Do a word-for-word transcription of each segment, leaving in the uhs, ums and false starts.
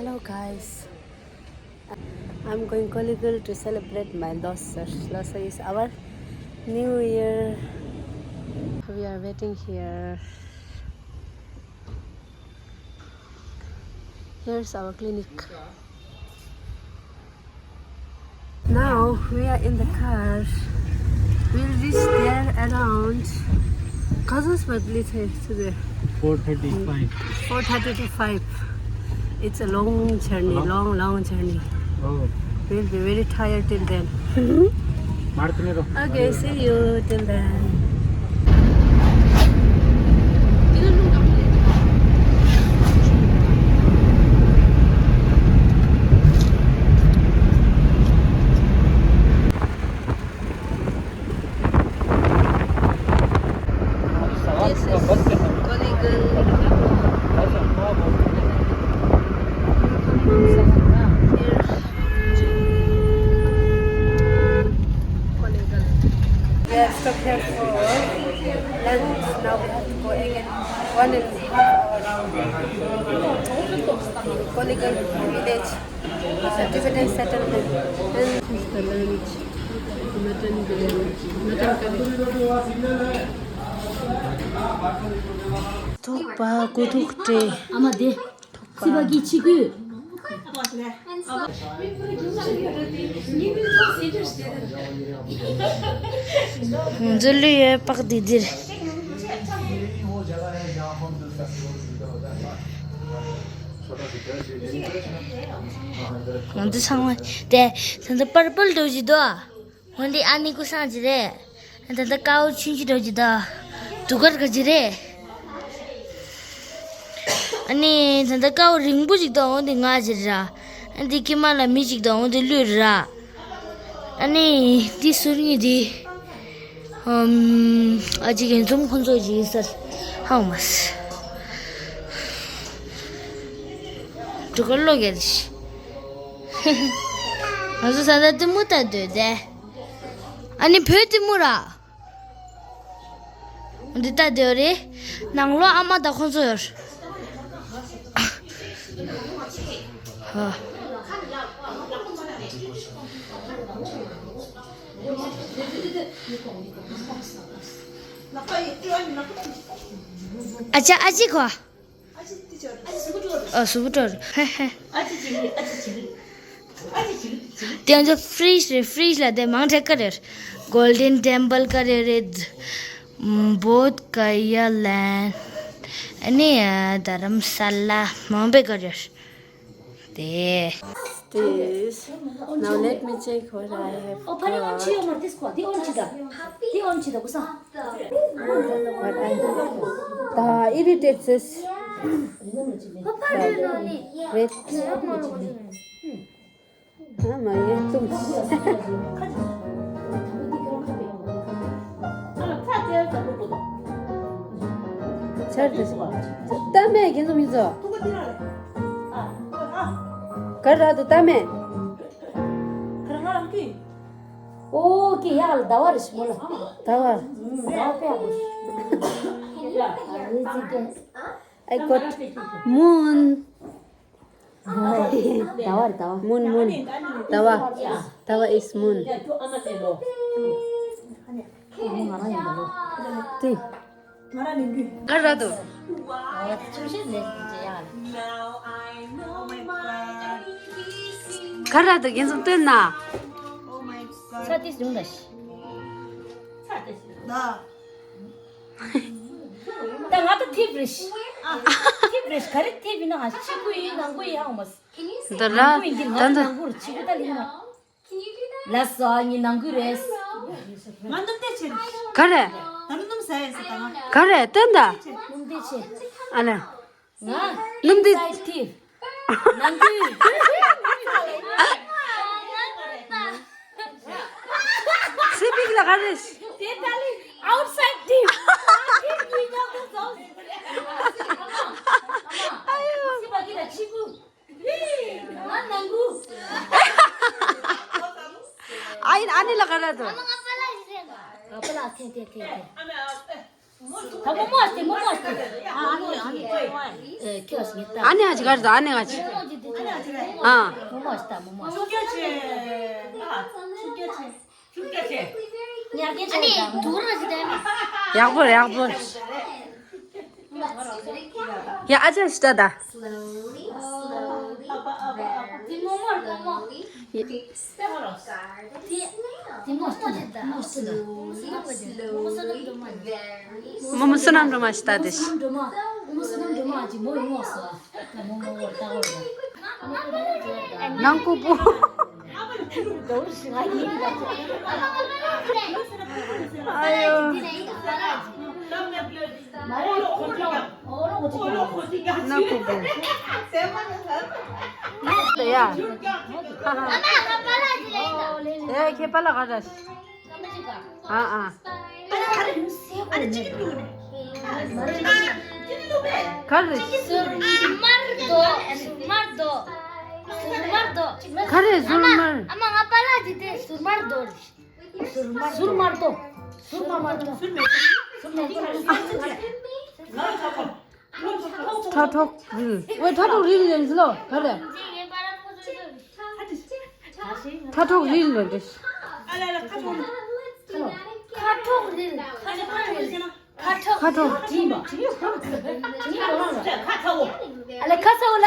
Hello guys, I'm going Kollegal to celebrate my Losar. Losar is our new year. We are waiting here. Here's our clinic. Now we are in the car. We'll reach there around. कति बजे बदली थे today? Four thirty-five. Four thirty to five. It's a long journey, long, long journey. Oh. We'll be very tired till then. Okay, see you till then. This is Kollegal. Here. Kollegal. We are stuck here for lunch. Now we have to go again one and a half hour round. Kollegal village. Tibetan settlement and the lunch, mutton biryani, mutton curry. ཐུག་པ་ཀུ་ཐུག་སྤྲད། ཨ་མ་དེ། སི་པ་གི་ཆི་ཀུ། འཛུལ་ལུས་ཡོད་པགས་དེ་དེར། འདི་ཚང་མ་དེ་ད་ལྟ་པར་པལ་འགྲོ་བཞིན་འདུག་འོན་ཏེ་ཨ་ནི་ཀུ་སངས་ཀྱི་རེད། ད་ལྟ་དཀར་པོ་ཆུང་ཆུང་འགྲོ་བཞིན་འདུག་དུ་ཀར་ག་ཅི་རེད། ཨ་ནི་ད་ལྟ་དཀར་པོ་རིང་པོ་ཞིག་འདུག་འོན་ཏེ་ང་ཅི་རེད། ཨ་འདི་ཀི་མ་ལ་མི་ཞིག་འདུག་འོན་ཏེ་ཀླུ་རེད། ཨ་ནི་འདི་ཟུར་གཉིས་འདི། ཨམ། ཨ་ཅིག་ཡིན་འཛོམས་ཁོང་ཚོ་ཅིག་ཡིན་ས་ཧང་མ་སི། འགྲོ་གར་ལོ་རྒྱག་ཤི། ང་ཚོ་ས་ད་ལྟད་མོ་ལྟ་སྡོད་དེ། ཨ་ནི་བོད་ལྟད་མོ་ར། འདི་ལྟ་སྡོད་རེད། ནང་ལོགས་ཨ་མ་དང་ཁོང་ཚོ་ཡོད། ཧ། ཨ་ཅག་ཨ་ཅག་གོ། ཨ་སུ་བུ་ཏོར། ཧེ་ཧེ། དེ་ཚོ་ཕྲིཇ་རེད། ཕྲིཇ་ལ་དེ་མང་དྲགས་ཀ་རེད། Golden Temple་ཀ་རེ་རེད། Bodh Gaya land། ཨ་ནི་དྷ་རམ་ས་ལ་མང་པོ་ཀ་རེད། དེ། This. Now let me check what I have got. འདི་ཨོན་ཆི་ད། འདི་ཨོན་ཆི་ད་ཀུ་སང་། ད་ཨི་རི་ཊེཊ་སི། Wait. ཨ་མ་ཡེ་ཏུམ། ཆར་དེ། ཏ་མེ་ཁྱེད་ཚོ་མི་ཚོ། ག་ར་དུ་ཏ་མེ། ཨོ་ཀེ་ཡ་ལ་ཟླ་བ་རེ་ཞིག་མོ་ལ། ཟླ་བ། ཟླ་བ་པེ་ཡ་གོ་ཞིག I got moon. ཟླ་བ་རེ་ཟླ་བ། Moon, moon. ཟླ་བ། ཟླ་བ་is moon. དེ། ག་ར་དུ། ག་ར་དུ་རྒན་ཚང་སྟོན་ན། ས་ཏིས་ཡོང་ད་ཤི། ད། ད་ང་ད་ཐིབ་རེ་ཤི། ཐིབ་རེ་ཤི་ག་རེ་ཐིབ་ཡིན་ན་ང་ཕྱི་གུ་ཡིན་ནང་གུ་ཡིན་ཧ་མ་སི། འདི་ར། ནང་གུ་ཡིན་གྱི་ང་ད་ད་ནང་གུ་རུ་ཕྱི་གུ་ད་ལིང་ན། ལ་སོ་ངའི་ནང་གུ་རེད། ང་སྣུམ་དེ་ཆེ་རེད། ག་རེ། ད་ནི་སྣུམ་ཟ་ཡས་ཟེར་ད་ང་། ག་རེ་སྟོན་ད། སྣུམ་དེ་ཆེ། ཨ་ལེ། ང་། སྣུམ་དེ། Inside ཐིབ། ནང་གུ། སི་པིག་ལ་ག་རེ། དེ་ད་ལི་outside ཐིབ། ཐིབ་ཉིད་ཉོག་ཏུ་ཟོ། ཨ་ཡོ། སི་པ་གི་ལ་ཕྱི་གུ། ང་ནང་གུ། ཨ་ཡིན་ཨ་ནི་ལ་ག་ར་དོ། ཨ་པ་ལ་ཐེ་ཐེ་ཐེ་ཐེ། ད་མོ་མོ་ཨ་ཏི་མོ་མོ་ཨ་ཏི། ཨ་ནི་ཨ་ནི་ཨ་ནི་ཨ་ཅི་ག་ར་དོ་ཨ་ནི་ཨ་ཅི། ཨ། མོག་མོག་ཞིག་ད་མོག་མོག་ཞིག་ཉར་གྱི་ཆེ་ཡག་པོ་རེད། ཡག་པོ་རེད། ཡ་ཨ་ཅག་ཞིག་ད་ད། དེ་མོག་མོག་རེད། མོག་མོག་དེ་དེ་མོག་ཞིག་ད་ད། མོག་མོག་ཞིག་ད་ད། མོག་མོག་བསོད་ནམས་སྒྲོལ་མ། མོག་མོག་བསོད་ནམས་སྒྲོལ་མ་ཞིག་ད་དེ། མོག་མོག་བསོད་ནམས་སྒྲོལ་མ་ཅིག་མོག་མོག་སོ། ནང་ཁུག་པོ། ཨ་ཡོ། ནང་ཁུག་པོ། ཡ། ཡ་ཁྱེད་པ་ལ་ག་འདྲ། ཨ་ཨ། ག་རེ། སུར་མར་དོ། སུར་མར་དོ། སུར་མར་དོ། ག་རེ་སུར་མར། ཨ་མ་ང་པཱ་ལགས་འདི་དེ་སུར་མར་དོ། སུར་མར་དོ། སུར་མར་དོ། སུར་མར་དོ། ཕྲ་ཕྲོག་རིལ། ཨོ་ཕྲ་ཕྲོག་རིལ་ལེན་ཟི་ལོ་ག་རེ། ཕྲ་ཕྲོག་རིལ་ལེན་ཏེ། ཁ་ཁྲོག་རིལ། ཁ་ཁྲོག་རིལ། ཁ་ཁྲོག་ཁ་ཁྲོག་ཨ་ལེ་ཁ་ཚ་བོ་ལ།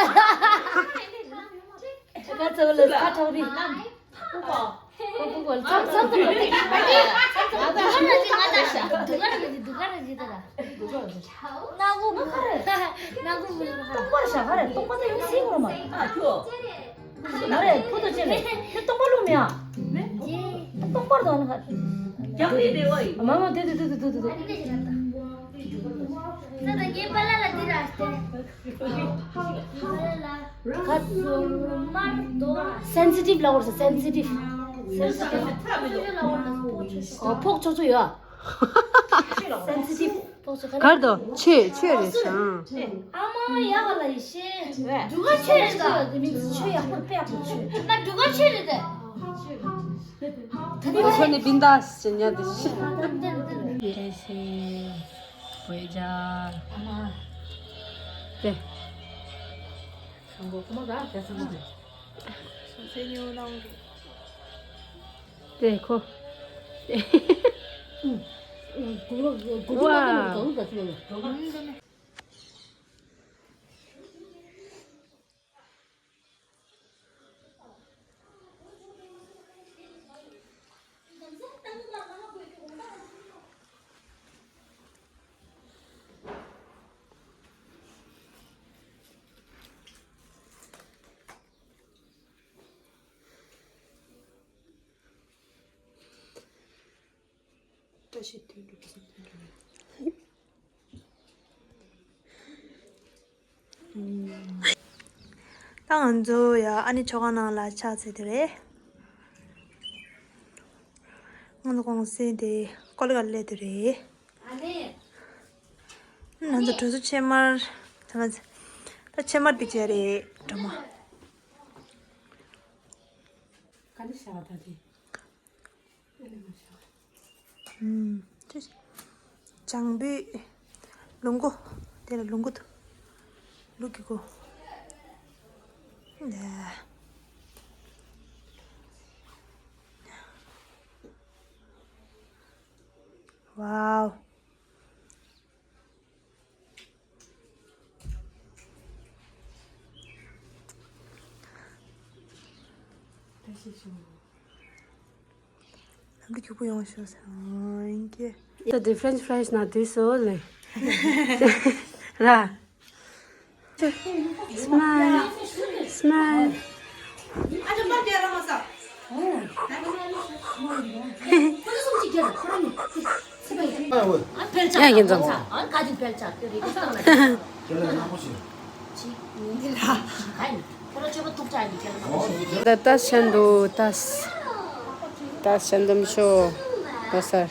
ཁ་ཚ་བོ་ལ་ཁ་ཁྲོག་རིལ། ཁོ་ཁོ་ཁོ་ལ་ཚམ་ཚམ་ཚམ། དུ་ག་ར་ཇི་ང་ད་ཤ། དུ་ག་ར་ཇི་དུ་ག་ར་ཇི་ད་ར། སྣ་ཁུག་མི་ཁ་རེད། སྣ་ཁུག་མི་ཁ་རེད། སྟོང་པར་བཞག་ག་རེད། སྟོང་པ་ད་ཡོང་སྲིད་ངོ་མ། ཨ་ཁྱོ། མ་རེད། ཕུ་ཏོ་ཅེ་ལེ། ཁྱོད་སྟོང་པར་བླུགས་མེད་ཨ། སྟོང་པར་དང་ཨ་ནི་ཁ། རྒྱག་རེད་རེད་བ་ཡིན། མ་མ་དེ་དེ་དེ་དེ་དེ་དེ། ད་ད་ངའི་པཱ་ལགས་ལ་འདི་ར་སྟེ། པཱ་ལགས་ལ། ཁ་སུར་མར་དོ། སེན་སི་ཊིབ་ལབ་དགོས་རེད། སེན་སི་ཊིབ། སེན་སི་ཊིབ། ཨོ་ཕོག་ཆོག་ཆོག་ཡོད་ཨ། སེན་སི་ཊིབ་ཕོག་ཆོག་ག་རེ། གར་དོ་ཆོས་ཆོས་རེད་ཤང་། ཨ་མ་ཡག་ལ་ཡི་ཤེས། འབྲུ་ག་ཆོས་རེད་ད། དེ་མིན་ཆོས་ཡག་པོ་དཔེ་ཡག་པོ་ཆོས། ང་འབྲུ་ག་ཆོས་རེད་ད། ཁོ་ནི་བིན་དཱས་ཟེར་ཉག་དེ་ཤི། ཡེ་ཤེས། བོད་ཇ། ཨ་མ། དེ། དེ་ཁོ། ཝའོ། བཀྲ་ཤིས་དོན་གྲུབ་བཟང་དོན་གྲུབ། ད་ང་ཚོ་ཡ་ཨ་ནི་ཆོ་ག་ནང་ལ་ཕྱག་འཚལ་དེ་རེད། ང་ཚོ་གུང་སེང་དེ་ཀོ་ལི་ག་སླེབས་དེ་རེད། ང་ཚོ་གྲོ་སོ་ཕྱེ་མར་ད་ཕྱེ་མར་དེ་བྱས་རེད་གྲོ་མ། ག་འདི་བྱ་བ་ད་དེ། ཨུམ། ཅི། ལྗང་བུའི་ལུག་མགོ། དེ་ལ་ལུག་མགོ་འདུག་ལུག་གི་མགོ། ལ། ཝའོ། ལམ་འགྲོ་མགྱོགས་པོ་ཡོང་ཤོག་ཟེར། ཨོ་ཡིན་གྱི། ད་དེ་French fries ན་དུས་སུ་ལེ། ར། Smile. Smile. ཡ་ཡིན་ཙང་། ད་ད་ཤན་དུ་ད་ད་ཤན་དུ་མི་ཤོ་ད་སར།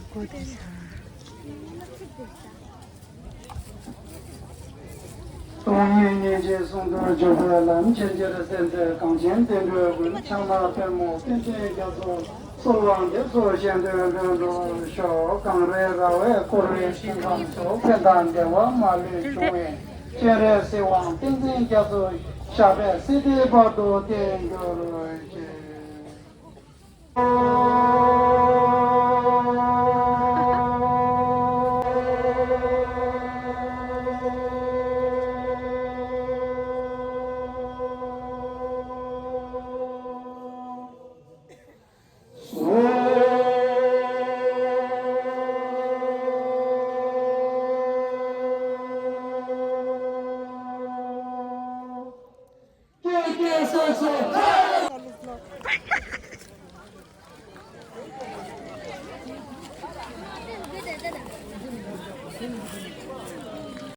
སྟོང་ཉིད་སྙིང་རྗེའི་གསུང་དུ་འཇུག་པའི་ལམ། ཆེས་ཆེར་གསལ་མཛད་གངས་ཅན་བསྟན་འགྲོའི་མགོན། ཕྱག་ན་པདྨོ་བསྟན་འཛིན་རྒྱ་མཚོ། གསོལ་བ་འདེབས་སོ་གཞན་དོན་མགོན་འགྲུབ་ཤོག་གངས་རིའི་ར་བས་བསྐོར་བའི་ཞིང་ཁམས་སུ། ཕན་དང་བདེ་བ་མ་ལུས་འབྱུང་བའི། སྤྱན་རས་གཟིགས་དབང་བསྟན་འཛིན་རྒྱ་མཚོ། ཞབས་པད་སྲིད་མཐའི་བར་དུ་བརྟན་གྱུར་ཅིག